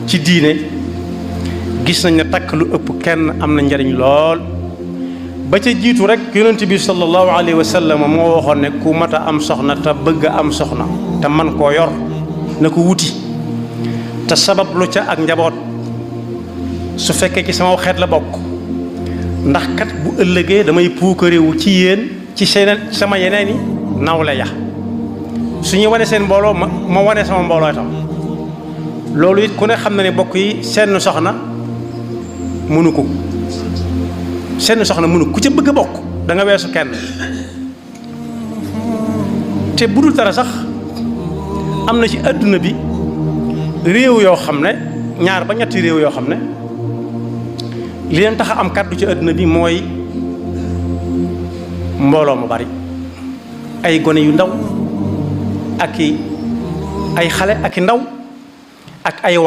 ci diine gis nañ ne takk lu ëpp kenn am na njariñ lool. ba ca jiitu rek yonent bi sallallahu alayhi wa sallam moo waxoon ne ku mat a am soxna te bëgg a am soxna te man koo yor na ko wuti te sabab lu ca ak njaboot su fekkee ci sama xeet la bokk ndax kat bu ëllëgee damay puukarewu ci yéen ci seen sama yeneen yi nawle ya su ñu wane seen mbooloo ma wane sama mbooloo itam loolu it ku ne xam na ne bokk yi seen soxna mënu ko seen soxna mënu ku ca bëgg a bokk da nga weesu kenn te bu dul dara sax am na ci adduna bi réew yoo xam ne ñaar ba ñetti réew yoo xam ne li leen tax a am kàddu ci adduna bi mooy mbooloo mu bari ay gone yu ndaw ak ay xale ak i ndaw ak ay